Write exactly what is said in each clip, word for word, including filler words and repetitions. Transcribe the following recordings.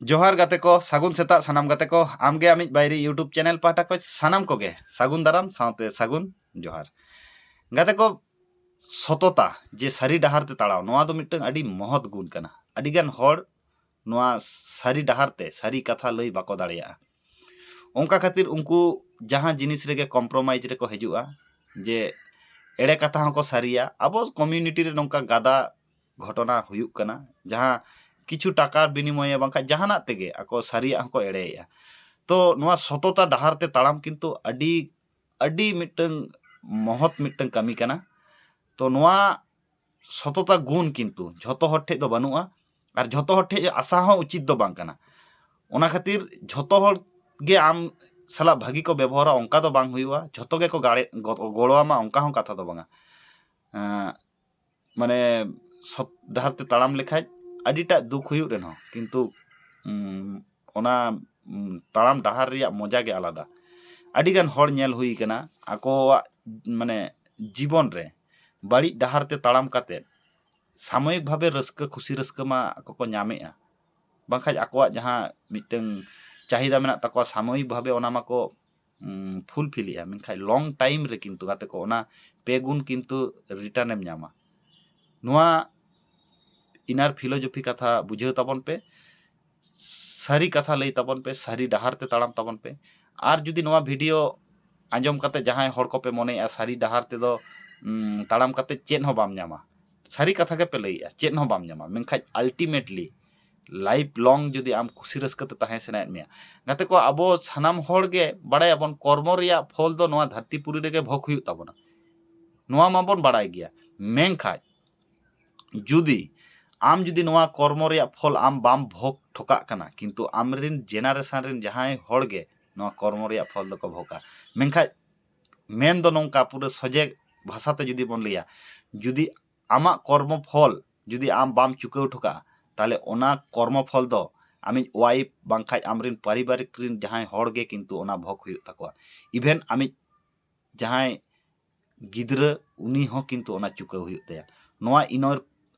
ᱡᱚᱦᱟᱨ ᱜᱟᱛᱮ ᱠᱚ, ᱥᱟᱹᱜᱩᱱ ᱥᱮᱛᱟᱜ ᱥᱟᱱᱟᱢ ᱜᱟᱛᱮ ᱠᱚ᱾ ᱟᱢᱜᱮ ᱟᱢᱤᱡ ᱵᱟᱭᱨᱤ YouTube channel ᱯᱟᱦᱴᱟ ᱠᱷᱚᱱ ᱥᱟᱱᱟᱢ ᱠᱚᱜᱮ ᱥᱟᱹᱜᱩᱱ ᱫᱟᱨᱟᱢ ᱥᱟᱶᱛᱮ ᱥᱟᱹᱜᱩᱱ ᱡᱚᱦᱟᱨ᱾ ᱜᱟᱛᱮ ᱠᱚ, ᱥᱚᱛᱚᱛᱟ, ᱡᱮ ᱥᱟᱹᱨᱤ ᱰᱟᱦᱟᱨ ᱛᱮ ᱛᱟᱲᱟᱣ, ᱱᱚᱣᱟ ᱫᱚ ᱢᱤᱫᱴᱟᱝ ᱟᱹᱰᱤ ᱢᱚᱦᱚᱛ ᱜᱩᱱ ᱠᱟᱱᱟ᱾ ᱟᱹᱰᱤᱜᱟᱱ ᱦᱚᱲ ᱱᱚᱣᱟ ᱥᱟᱹᱨᱤ ᱰᱟᱦᱟᱨ ᱛᱮ ᱥᱟᱹᱨᱤ ᱠᱟᱛᱷᱟ ᱞᱟᱹᱭ ᱵᱟᱠᱚ ᱫᱟᱲᱮᱭᱟᱜᱼᱟ᱾ ᱚᱱᱠᱟ ᱠᱷᱟᱹᱛᱤᱨ ᱩᱱᱠᱩ ᱡᱟᱦᱟᱸ ᱡᱤᱱᱤᱥ ᱨᱮᱜᱮ compromise ᱨᱮᱠᱚ ᱦᱤᱡᱩᱜᱼᱟ, ᱡᱮ ᱮᱲᱮ ᱠᱟᱛᱷᱟ ᱦᱚᱸᱠᱚ ᱥᱟᱹᱨᱤᱭᱟ᱾ ᱟᱵᱚ community ᱨᱮ ᱱᱚᱝᱠᱟ ᱜᱟᱫᱟ ᱜᱷᱚᱴᱚᱱᱟ ᱦᱩᱭᱩᱜ ᱠᱟᱱᱟ, ᱡᱟᱦᱟᱸ ᱠᱤᱪᱷᱩ ᱴᱟᱠᱟ ᱵᱤᱱᱤᱢᱚᱭᱮ ᱵᱟᱝᱠᱷᱟᱱ ᱡᱟᱦᱟᱱᱟᱜ ᱛᱮᱜᱮ ᱟᱠᱚ ᱥᱟᱹᱨᱤᱭᱟᱜ ᱦᱚᱸᱠᱚ ᱮᱲᱮᱭᱮᱫᱼᱟ᱾ ᱛᱚ ᱱᱚᱣᱟ ᱥᱚᱛᱚᱛᱟ ᱰᱟᱦᱟᱨ ᱛᱮ ᱛᱟᱲᱟᱢ ᱠᱤᱱᱛᱩ ᱟᱹᱰᱤ, ᱟᱹᱰᱤ ᱢᱤᱫᱴᱟᱝ ᱢᱚᱦᱚᱛ ᱢᱤᱫᱴᱟᱝ ᱠᱟᱹᱢᱤ ᱠᱟᱱᱟ᱾ ᱛᱚ ᱱᱚᱣᱟ ᱥᱚᱛᱚᱛᱟ ᱜᱩᱱ ᱠᱤᱱᱛᱩ ᱡᱷᱚᱛᱚ ᱦᱚᱲ ᱴᱷᱮᱡ ᱫᱚ ᱵᱟᱹᱱᱩᱜᱼᱟ, ᱟᱨ ᱡᱷᱚᱛᱚ ᱦᱚᱲ ᱴᱷᱮᱡ ᱟᱥᱟ ᱦᱚᱸ ᱩᱪᱤᱛ ᱫᱚ ᱵᱟᱝ ᱠᱟᱱᱟ᱾ ᱚᱱᱟ ᱠᱷᱟᱹᱛᱤᱨ ᱡᱷᱚᱛᱚ ᱦᱚᱲ ᱜᱮ ᱟᱢ ᱥᱟᱞᱟᱜ ᱵᱷᱟᱹᱜᱤ ᱠᱚ ᱵᱮᱵᱚᱦᱟᱨᱟ ᱚᱱᱠᱟ ᱫᱚ ᱵᱟᱝ ᱦᱩᱭᱩᱜᱼᱟ, ᱡᱷᱚᱛᱚ ᱜᱮᱠᱚ ᱜᱟᱲᱮ-, ᱜᱚ-, ᱜᱚᱲᱚᱣᱟᱢᱟ ᱚᱱᱠᱟ ᱦᱚᱸ ᱠᱟᱛᱷᱟ ᱫᱚ ᱵᱟᱝᱟ᱾ ᱮᱸ, ᱢᱟᱱᱮ ᱥᱚᱛ ᱰᱟᱦᱟᱨ ᱛᱮ ᱛᱟᱲᱟᱢ ᱞᱮᱠᱷᱟᱡ ᱟᱹᱰᱤᱴᱟᱜ ᱫᱩᱠ ᱦᱩᱭᱩᱜ ᱨᱮᱦᱚᱸ ᱠᱤᱱᱛᱩ, ᱩᱸ, ᱚᱱᱟ, ᱩᱸ, ᱛᱟᱲᱟᱢ ᱰᱟᱦᱟᱨ ᱨᱮᱭᱟᱜ ᱢᱚᱡᱟ ᱜᱮ ᱟᱞᱟᱫᱟ᱾ ᱟᱹᱰᱤᱜᱟᱱ ᱦᱚᱲ ᱧᱮᱞ ᱦᱩᱭ ᱠᱟᱱᱟ ᱟᱠᱚᱣᱟᱜ ᱢᱟᱱᱮ ᱡᱤᱵᱚᱱ ᱨᱮ ᱵᱟᱹᱲᱤᱡ ᱰᱟᱦᱟᱨ ᱛᱮ ᱛᱟᱲᱟᱢ ᱠᱟᱛᱮ ᱥᱟᱢᱚᱭᱤᱠ ᱵᱷᱟᱵᱮ ᱨᱟᱹᱥᱠᱟᱹ, ᱠᱷᱩᱥᱤ ᱨᱟᱹᱥᱠᱟᱹ ᱢᱟ ᱟᱠᱚ ᱠᱚ ᱧᱟᱢᱮᱜᱼᱟ, ᱵᱟᱝᱠᱷᱟᱡ ᱟᱠᱚᱣᱟᱜ ᱡᱟᱦᱟᱸ ᱢᱤᱫᱴᱟᱝ ᱪᱟᱦᱤᱫᱟ ᱢᱮᱱᱟᱜ ᱛᱟᱠᱚᱣᱟ ᱥᱟᱢᱚᱭᱤᱠ ᱵᱷᱟᱵᱮ ᱚᱱᱟ ᱢᱟᱠᱚ, ᱩᱸ, fulfillᱮᱜᱼᱟ, ᱢᱮᱱᱠᱷᱟᱡ long time ᱨᱮ ᱠᱤᱱᱛᱩ ᱜᱟᱛᱮ ᱠᱚ ᱚᱱᱟ ᱯᱮ ᱜᱩᱱ ᱠᱤᱱᱛᱩ return ᱮᱢ ᱧᱟᱢᱟ᱾ ᱱᱚᱣᱟ inner philosophy ᱠᱟᱛᱷᱟ ᱵᱩᱡᱷᱟᱹᱣ ᱛᱟᱵᱚᱱ ᱯᱮ, ᱥᱟᱹᱨᱤ ᱠᱟᱛᱷᱟ ᱞᱟᱹᱭ ᱛᱟᱵᱚᱱ ᱯᱮ, ᱥᱟᱹᱨᱤ ᱰᱟᱦᱟᱨ ᱛᱮ ᱛᱟᱲᱟᱢ ᱛᱟᱵᱚᱱ ᱯᱮ᱾ ᱟᱨ ᱡᱩᱫᱤ ᱱᱚᱣᱟ video ᱟᱸᱡᱚᱢ ᱠᱟᱛᱮ ᱡᱟᱦᱟᱸᱭ ᱦᱚᱲ ᱠᱚᱯᱮ ᱢᱚᱱᱮᱭᱮᱜᱼᱟ ᱥᱟᱹᱨᱤ ᱰᱟᱦᱟᱨ ᱛᱮᱫᱚ, ᱩᱸ, ᱛᱟᱲᱟᱢ ᱠᱟᱛᱮ ᱪᱮᱫ ᱦᱚᱸ ᱵᱟᱢ ᱧᱟᱢᱟ, ᱥᱟᱹᱨᱤ ᱠᱟᱛᱷᱟ ᱜᱮᱯᱮ ᱞᱟᱹᱭᱮᱜᱼᱟ, ᱪᱮᱫ ᱦᱚᱸ ᱵᱟᱢ ᱧᱟᱢᱟ, ᱢᱮᱱᱠᱷᱟᱡ ultimately life long ᱡᱩᱫᱤ ᱟᱢ ᱠᱩᱥᱤ ᱨᱟᱹᱥᱠᱟᱹ ᱛᱮ ᱛᱟᱦᱮᱸ ᱥᱟᱱᱟᱭᱮᱫ ᱢᱮᱭᱟ, ᱜᱟᱛᱮ ᱠᱚ, ᱟᱵᱚ ᱥᱟᱱᱟᱢ ᱦᱚᱲ ᱜᱮ ᱵᱟᱲᱟᱭᱟᱵᱚᱱ ᱠᱚᱨᱢᱚ ᱨᱮᱭᱟᱜ ᱯᱷᱚᱞ ᱫᱚ ᱱᱚᱣᱟ ᱫᱷᱟᱹᱨᱛᱤ ᱯᱩᱨᱤ ᱨᱮᱜᱮ ᱵᱷᱳᱜᱽ ᱦᱩᱭᱩᱜ ᱛᱟᱵᱚᱱᱟ, ᱱᱚᱣᱟ ᱢᱟᱵᱚᱱ ᱵᱟᱲᱟᱭ ᱜᱮᱭᱟ᱾ ᱢᱮᱱᱠᱷᱟᱡ ᱡᱩᱫᱤ ᱟᱢ ᱡᱩᱫᱤ ᱱᱚᱣᱟ ᱠᱚᱨᱢᱚ ᱨᱮᱭᱟᱜ ᱯᱷᱚᱞ ᱟᱢ ᱵᱟᱢ ᱵᱷᱳᱜᱽ ᱴᱷᱚᱠᱟᱜ ᱠᱟᱱᱟ, ᱠᱤᱱᱛᱩ ᱟᱢᱨᱮᱱ generation ᱨᱮᱱ ᱡᱟᱦᱟᱸᱭ ᱦᱚᱲ ᱜᱮ ᱱᱚᱣᱟ ᱠᱚᱨᱢᱚ ᱨᱮᱭᱟᱜ ᱯᱷᱚᱞ ᱫᱚᱠᱚ ᱵᱷᱳᱜᱟ᱾ ᱢᱮᱱᱠᱷᱟᱡ ᱢᱮᱱ ᱫᱚ ᱱᱚᱝᱠᱟ, ᱯᱩᱨᱟᱹ ᱥᱚᱡᱮ ᱵᱷᱟᱥᱟᱛᱮ ᱡᱩᱫᱤ ᱵᱚᱱ ᱞᱟᱹᱭᱟ, ᱡᱩᱫᱤ ᱟᱢᱟᱜ ᱠᱚᱨᱢᱚ ᱯᱷᱚᱞ ᱡᱩᱫᱤ ᱟᱢ ᱵᱟᱢ ᱪᱩᱠᱟᱹᱣ ᱴᱷᱚᱠᱟᱜᱼᱟ, ᱛᱟᱦᱞᱮ ᱚᱱᱟ ᱠᱚᱨᱢᱚ ᱯᱷᱚᱞ ᱫᱚ ᱟᱢᱤᱡ wife ᱵᱟᱝᱠᱷᱟᱡ ᱟᱢᱨᱮᱱ ᱯᱟᱨᱤᱵᱟᱨᱤᱠ ᱨᱮᱱ ᱡᱟᱦᱟᱸᱭ ᱦᱚᱲ ᱜᱮ ᱠᱤᱱᱛᱩ ᱚᱱᱟ ᱵᱷᱳᱜᱽ ᱦᱩᱭᱩᱜ ᱛᱟᱠᱚᱣᱟ᱾ Even ᱟᱢᱤᱡ ᱡᱟᱦᱟᱸᱭ ᱜᱤᱫᱽᱨᱟᱹ, ᱩᱱᱤ ᱦᱚᱸ ᱠᱤᱱᱛᱩ ᱚᱱᱟ ᱪᱩᱠᱟᱹᱣ ᱦᱩᱭᱩᱜ ᱛᱟᱭᱟ᱾ ᱱᱚᱣᱟ inner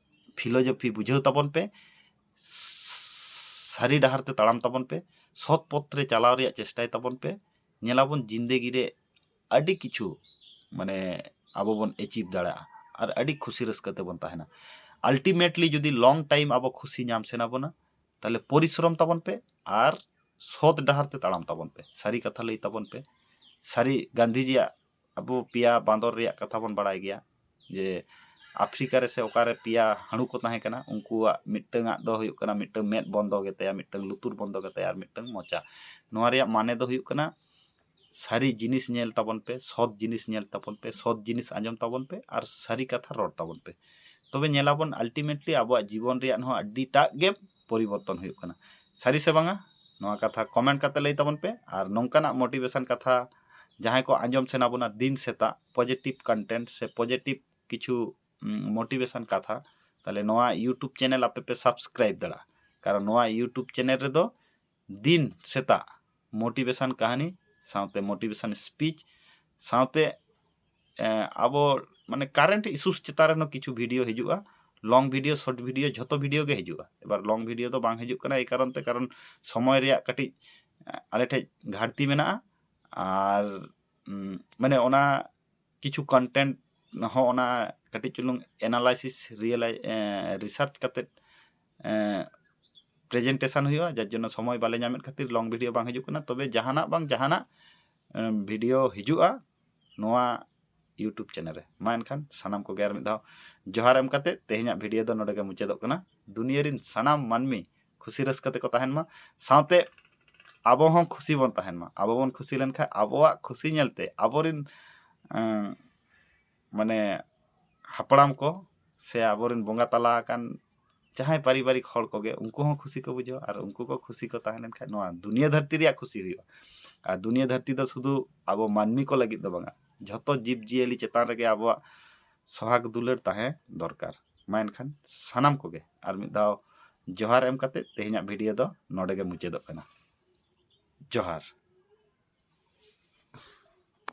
philosophy ᱵᱩᱡᱷᱟᱹᱣ ᱛᱟᱵᱚᱱ ᱯᱮ᱾ ᱥᱟᱹᱨᱤ ᱰᱟᱦᱟᱨ ᱛᱮ ᱛᱟᱲᱟᱢ ᱛᱟᱵᱚᱱ ᱯᱮ, ᱥᱚᱛ ᱯᱚᱛᱷ ᱨᱮ ᱪᱟᱞᱟᱣ ᱨᱮᱭᱟᱜ ᱪᱮᱥᱴᱟᱭ ᱛᱟᱵᱚᱱ ᱯᱮ᱾ ᱧᱮᱞᱟᱵᱚᱱ ᱡᱤᱱᱫᱮᱜᱤ ᱨᱮ ᱟᱹᱰᱤ ᱠᱤᱪᱷᱩ ᱢᱟᱱᱮ ᱟᱵᱚ ᱵᱚᱱ ᱮᱪᱤᱵᱷ ᱫᱟᱲᱮᱭᱟᱜᱼᱟ ᱟᱨ ᱟᱹᱰᱤ ᱠᱷᱩᱥᱤ ᱨᱟᱹᱥᱠᱟᱹ ᱛᱮᱵᱚᱱ ᱛᱟᱦᱮᱱᱟ᱾ ᱟᱞᱴᱤᱢᱮᱴᱞᱤ ᱡᱩᱫᱤ ᱞᱚᱝ ᱴᱟᱭᱤᱢ ᱟᱵᱚ ᱠᱷᱩᱥᱤ ᱧᱟᱢ ᱥᱟᱱᱟ ᱵᱚᱱᱟ, ᱛᱟᱦᱚᱞᱮ ᱯᱚᱨᱤᱥᱨᱚᱢ ᱛᱟᱵᱚᱱ ᱯᱮ ᱟᱨ ᱥᱚᱛ ᱰᱟᱦᱟᱨ ᱛᱮ ᱛᱟᱲᱟᱢ ᱛᱟᱵᱚᱱ ᱯᱮ, ᱥᱟᱹᱨᱤ ᱠᱟᱛᱷᱟ ᱞᱟᱹᱭ ᱛᱟᱵᱚᱱ ᱯᱮ, ᱥᱟᱹᱨᱤ ᱜᱟᱱᱫᱷᱤᱡᱤᱭᱟᱜ ᱟᱵᱚ ᱯᱮᱭᱟ ᱵᱟᱸᱫᱚᱨ ᱨᱮᱭᱟᱜ ᱠᱟᱛᱷᱟ ᱵᱚᱱ ᱵᱟᱲᱟᱭ ᱜᱮᱭᱟ ᱡᱮ ᱟᱯᱷᱨᱤᱠᱟ ᱨᱮ ᱥᱮ ᱚᱠᱟᱨᱮ ᱯᱮᱭᱟ ᱦᱟᱹᱬᱩ ᱠᱚ ᱛᱟᱦᱮᱸ ᱠᱟᱱᱟ, ᱩᱱᱠᱩᱣᱟᱜ ᱢᱤᱫᱴᱟᱝ ᱟᱜ ᱫᱚ ᱦᱩᱭᱩᱜ ᱠᱟᱱᱟ ᱢᱤᱫᱴᱟᱝ ᱢᱮᱫ ᱵᱚᱱᱫᱚ ᱜᱮᱛᱟᱭᱟ, ᱢᱤᱫᱴᱟᱝ ᱞᱩᱛᱩᱨ ᱵᱚᱱᱫᱚ ᱜᱮᱛᱟᱭᱟ ᱟᱨ ᱢᱤᱫᱴᱟᱝ ᱢᱚᱪᱟ᱾ ᱱᱚᱣᱟ ᱨᱮᱭᱟᱜ ᱢᱟᱱᱮ ᱫᱚ ᱦᱩᱭᱩᱜ ᱠᱟᱱᱟ ᱥᱟᱹᱨᱤ ᱡᱤᱱᱤᱥ ᱧᱮᱞ ᱛᱟᱵᱚᱱ ᱯᱮ, ᱥᱚᱛ ᱡᱤᱱᱤᱥ ᱧᱮᱞ ᱛᱟᱵᱚᱱ ᱯᱮ, ᱥᱚᱛ ᱡᱤᱱᱤᱥ ᱟᱸᱡᱚᱢ ᱛᱟᱵᱚᱱ ᱯᱮ ᱟᱨ ᱥᱟᱹᱨᱤ ᱠᱟᱛᱷᱟ ᱨᱚᱲ ᱛᱟᱵᱚᱱ ᱯᱮ᱾ ᱛᱚᱵᱮ ᱧᱮᱞᱟᱵᱚᱱ ᱟᱞᱴᱤᱢᱮᱴᱞᱤ ᱟᱵᱚᱣᱟᱜ ᱡᱤᱵᱚᱱ ᱨᱮᱭᱟᱜ ᱦᱚᱸ ᱟᱹᱰᱤᱴᱟᱜ ᱜᱮ ᱯᱚᱨᱤᱵᱚᱨᱛᱚᱱ ᱦᱩᱭᱩᱜ ᱠᱟᱱᱟ᱾ ᱥᱟᱹᱨᱤ ᱥᱮ ᱵᱟᱝᱟ? ᱱᱚᱣᱟ ᱠᱟᱛᱷᱟ ᱠᱚᱢᱮᱱᱴ ᱠᱟᱛᱮ ᱞᱟᱹᱭ ᱛᱟᱵᱚᱱ ᱯᱮ᱾ ᱟᱨ ᱱᱚᱝᱠᱟᱱᱟᱜ ᱢᱳᱴᱤᱵᱷᱮᱥᱚᱱ ᱠᱟᱛᱷᱟ ᱡᱟᱦᱟᱸᱭ ᱠᱚ ᱟᱸᱡᱚᱢ ᱥᱟᱱᱟ ᱵᱚᱱᱟ ᱫᱤᱱ ᱥᱮᱛᱟᱜ ᱯᱚᱡᱮᱴᱤᱵᱷ ᱠᱚᱱᱴᱮᱱᱴ ᱥᱮ ᱯᱚᱡᱮᱴᱤᱵᱷ ᱠᱤᱪᱷᱩ ᱢᱳᱴᱤᱵᱷᱮᱥᱚᱱ ᱠᱟᱛᱷᱟ, ᱛᱟᱦᱚᱞᱮ ᱱᱚᱣᱟ ᱤᱭᱩᱴᱩᱵᱽ ᱪᱮᱱᱮᱞ ᱟᱯᱮ ᱯᱮ ᱥᱟᱵᱥᱠᱨᱟᱭᱤᱵ ᱫᱟᱲᱮᱭᱟᱜᱼᱟ᱾ ᱠᱟᱨᱚᱱ ᱱᱚᱣᱟ ᱤᱭᱩᱴᱩᱵᱽ ᱪᱮᱱᱮᱞ ᱨᱮᱫᱚ ᱫᱤᱱ ᱥᱮᱛᱟᱜ ᱢᱳᱴᱤᱵᱷᱮᱥᱚᱱ ᱠᱟᱹᱦᱱᱤ ᱥᱟᱶᱛᱮ ᱢᱳᱴᱤᱵᱷᱮᱥᱚᱱ ᱥᱯᱤᱪ ᱥᱟᱶᱛᱮ ᱮᱸ, ᱟᱵᱚ ᱢᱟᱱᱮ ᱠᱟᱨᱮᱱᱴ ᱤᱥᱩᱥ ᱪᱮᱛᱟᱱ ᱨᱮᱦᱚᱸ ᱠᱤᱪᱷᱩ ᱵᱷᱤᱰᱤᱭᱳ ᱦᱤᱡᱩᱜᱼᱟ᱾ ᱞᱚᱝ ᱵᱷᱤᱰᱤᱭᱳ, ᱥᱚᱨᱴ ᱵᱷᱤᱰᱤᱭᱳ, ᱡᱷᱚᱛᱚ ᱵᱷᱤᱰᱤᱭᱳ ᱜᱮ ᱦᱤᱡᱩᱜᱼᱟ᱾ ᱮᱵᱟᱨ ᱞᱚᱝ ᱵᱷᱤᱰᱤᱭᱳ ᱫᱚ ᱵᱟᱝ ᱦᱤᱡᱩᱜ ᱠᱟᱱᱟ ᱮᱭ ᱠᱟᱨᱚᱱ ᱛᱮ, ᱠᱟᱨᱚᱱ ᱥᱚᱢᱚᱭ ᱨᱮᱭᱟᱜ ᱠᱟᱹᱴᱤᱡ ᱟᱞᱮ ᱴᱷᱮᱡ ᱜᱷᱟᱴᱛᱤ ᱢᱮᱱᱟᱜᱼᱟ᱾ ᱟᱨ ᱩᱸ, ᱢᱟᱱᱮ ᱚᱱᱟ ᱠᱤᱪᱷᱩ ᱠᱚᱱᱴᱮᱱᱴ ᱦᱚᱸ ᱚᱱᱟ ᱠᱟᱹᱴᱤᱡ ᱪᱩᱞᱩᱝ ᱮᱱᱟᱞᱟᱭᱥᱤᱥ ᱨᱤᱭᱮᱞᱟᱭ ᱨᱤᱥᱟᱨᱪ ᱠᱟᱛᱮᱫ ᱯᱨᱮᱡᱮᱱᱴᱮᱥᱚᱱ ᱦᱩᱭᱩᱜᱼᱟ, ᱡᱟᱨ ᱡᱚᱱᱱᱚ ᱥᱚᱢᱚᱭ ᱵᱟᱞᱮ ᱧᱟᱢᱮᱫ ᱠᱷᱟᱹᱛᱤᱨ ᱞᱚᱝ ᱵᱷᱤᱰᱤᱭᱳ ᱵᱟᱝ ᱦᱤᱡᱩᱜ ᱠᱟᱱᱟ᱾ ᱛᱚᱵᱮ ᱡᱟᱦᱟᱱᱟᱜ ᱵᱟᱝ ᱡᱟᱦᱟᱱᱟᱜ ᱵᱷᱤᱰᱤᱭᱳ ᱦᱤᱡᱩᱜᱼᱟ ᱱᱚᱣᱟ ᱤᱭᱩᱴᱩᱵᱽ ᱪᱮᱱᱮᱞ ᱨᱮ᱾ ᱢᱟ ᱮᱱᱠᱷᱟᱱ ᱥᱟᱱᱟᱢ ᱠᱚᱜᱮ ᱟᱨ ᱢᱤᱫ ᱫᱷᱟᱣ ᱡᱚᱦᱟᱨ ᱮᱢ ᱠᱟᱛᱮ ᱛᱮᱦᱮᱧᱟᱜ ᱵᱷᱤᱰᱤᱭᱳ ᱫᱚ ᱱᱚᱰᱮ ᱜᱮ ᱢᱩᱪᱟᱹᱫᱚᱜ ᱠᱟᱱᱟ᱾ ᱫᱩᱱᱤᱭᱟᱹ ᱨᱤᱱ ᱥᱟᱱᱟᱢ ᱢᱟᱹᱱᱢᱤ ᱠᱷᱩᱥᱤ ᱨᱟᱹᱥᱠᱟᱹ ᱛᱮᱠᱚ ᱛᱟᱦᱮᱱ ᱢᱟ, ᱥᱟᱶᱛᱮ ᱟᱵᱚ ᱦᱚᱸ ᱠᱷᱩᱥᱤ ᱵᱚᱱ ᱛᱟᱦᱮᱱ ᱢᱟ᱾ ᱟᱵᱚ ᱵᱚᱱ ᱠᱷᱩᱥᱤ ᱞᱮᱱᱠᱷᱟᱱ ᱟᱵᱚᱣᱟᱜ ᱠᱷᱩᱥᱤ ᱧᱮᱞᱛᱮ ᱟᱵᱚᱨᱤᱱ ᱮᱸ, ᱢᱟᱱᱮ ᱦᱟᱯᱲᱟᱢ ᱠᱚ ᱥᱮ ᱟᱵᱚᱨᱤᱱ ᱵᱚᱸᱜᱟ ᱛᱟᱞᱟ ᱟᱠᱟᱱ ᱡᱟᱦᱟᱸᱭ ᱯᱟᱨᱤᱵᱟᱨᱤᱠ ᱦᱚᱲ ᱠᱚᱜᱮ ᱩᱱᱠᱩ ᱦᱚᱸ ᱠᱷᱩᱥᱤ ᱠᱚ ᱵᱩᱡᱷᱟᱹᱣᱟ᱾ ᱟᱨ ᱩᱱᱠᱩ ᱠᱚ ᱠᱷᱩᱥᱤ ᱠᱚ ᱛᱟᱦᱮᱸ ᱞᱮᱱᱠᱷᱟᱱ ᱱᱚᱣᱟ ᱫᱩᱱᱤᱭᱟᱹ ᱫᱷᱟᱹᱨᱛᱤ ᱨᱮᱭᱟᱜ ᱠᱷᱩᱥᱤ ᱦᱩᱭᱩᱜᱼᱟ᱾ ᱟᱨ ᱫᱩᱱᱤᱭᱟᱹ ᱫᱷᱟᱹᱨᱛᱤ ᱫᱚ ᱥᱩᱫᱷᱩ ᱟᱵᱚ ᱢᱟᱹᱱᱢᱤ ᱠᱚ ᱞᱟᱹᱜᱤᱫ ᱫᱚ ᱵᱟᱝᱟ, ᱡᱷᱚᱛᱚ ᱡᱤᱵᱽ ᱡᱤᱭᱟᱹᱞᱤ ᱪᱮᱛᱟᱱ ᱨᱮᱜᱮ ᱟᱵᱚᱣᱟᱜ ᱥᱚᱦᱟᱜᱽ ᱫᱩᱞᱟᱹᱲ ᱛᱟᱦᱮᱸ ᱫᱚᱨᱠᱟᱨ᱾ ᱢᱟ ᱮᱱᱠᱷᱟᱱ ᱥᱟᱱᱟᱢ ᱠᱚᱜᱮ ᱟᱨ ᱢᱤᱫ ᱫᱷᱟᱣ ᱡᱚᱦᱟᱨ ᱮᱢ ᱠᱟᱛᱮ ᱛᱮᱦᱮᱧᱟᱜ ᱵᱷᱤᱰᱤᱭᱳ ᱫᱚ ᱱᱚᱰᱮ ᱜᱮ ᱢᱩᱪᱟᱹᱫᱚᱜ ᱠᱟᱱᱟ᱾ ᱡᱚᱦᱟᱨ᱾